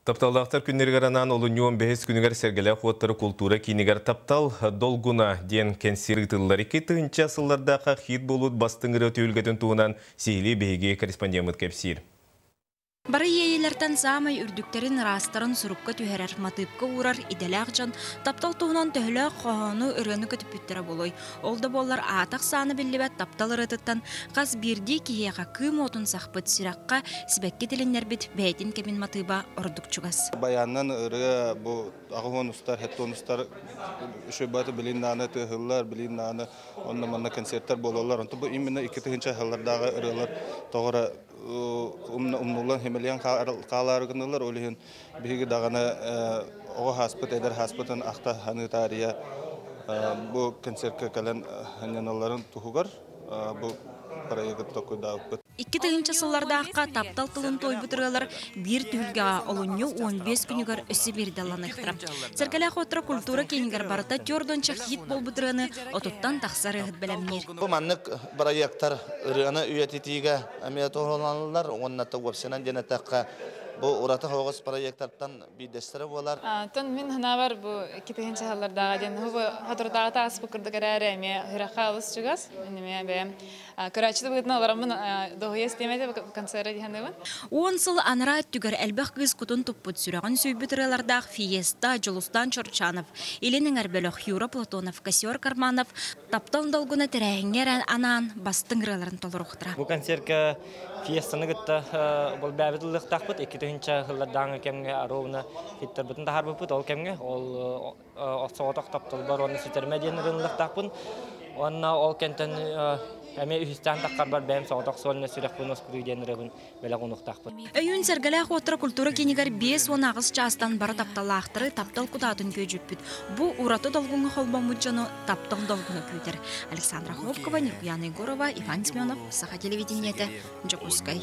Тапталлаахтар күннэригэр анаан олунньу 15 күнүгэр Сэргэлээх уоттары култуура киинигэр Таптал долгуна диэн кэнсиэр ыытыллар. 2000 сыллардаахха хит буолбут бастыҥ ырыа түһүлгэтин туһунан сиһилии биһиги корреспондеммыт кэпсиир. Бары иэйиилэртэн саамай үрдүктэрин, ыраастарын сурукка түһэрэр, матыыпка уурар идэлээх дьон таптал туһунан төһөлөөх хоһоону, ырыаны көтүппүттэрэ буолуой? Ол да буоллар аата-ахсаана биллибэт таптал ырыатыттан хас биирдии киһиэхэ кыым уотун сахпыт, сүрэххэ сибэкки тилиннэрбит бэйэтин кэмин матыыба ордук чугас. Баянынан ырыа бу аҕыс устар, хэттон устар үчүгэй билин дааны тыаһыллар, билин дааны онно манна концерттар буолаллар. Онто бу именно 2000 сыллардааҕы ырыалар тоҕо умнуллан химэлиэн хаалаары гыннылар. Ол иһин биһиги даҕаны оҕо хааспыт, эдэр хааспытын ахта саныы бу концертка кэлэн ханньаналларын туһугар бу проекты токуйдаабыппыт. 2000 сыллардаахха таптал тылын туойбут ырыалар биир түһүлгэҕэ олунньу 15 күнүгэр өссө биирдэ ылланыахтара. Сэргэлээх уоттара культура киинигэр барыта төрдонча хит буолбут ырыаны отуттан тахса ырыаһыт бэлэмниир. Бу маннык бырайыактар ырыаны үйэтитиигэ эмиэ туһуланаллар уонна уопсайынан диэн эттэххэ бу ураты хоҕус проекттартан биирдэстэрэ буолар. Тон мин ханаабар бу 2000 сыллардааҕы диэн бу хотордааҕы ааспыт курдук эрээри эмиэ сүрэххэ олус чугас. Эмиэ бэйэм көрөөччү быһыытынан олороммун дуоһуйа истиэм этэ концеры диһаныбын. 10 сыл анараа өттүгэр элбэх кыыс кутун туппут, сүрэҕин сүүйбүт ырыалардаах Фиеста, Дьулустаан Чорчанов, Илин эҥэр бөлөх Юра Платонов, Косер Карманов таптал долгуна тэрээһиҥҥэ эрэ анаан бастыҥ ырыаларын толоруохтара. Бу концертка фиестаны кытта бол бэбит ыллыахтаахпыт 2000 сыллардааҥы кэмҥэ ровно хиттарбытын таһаарбыппыт ол кэмҥэ ол соҕотох тапталбар уонна сүтэрмэ диэн ырыынылыахтаахпын уонна ол кэнтэн эмиэ үһүстээн таххарбар бэйэм соҕотох суолна сүрэхпин уоскутуу диэн ырыабын бэлэх уунуохтаахпын. Өйүүн Сэргэлээх уоттара культура киинигэр 58 чаастан бары тапталлаахтары таптал кутаатын күөдьүппүт. Бу ураты долгуҥҥа холбоммут дьону таптал долгуна күүтэр. Александра Хлопкова, Нюргуяна Егорова, Иван Семенов, Саха телевидениетэ, Дьокуускай.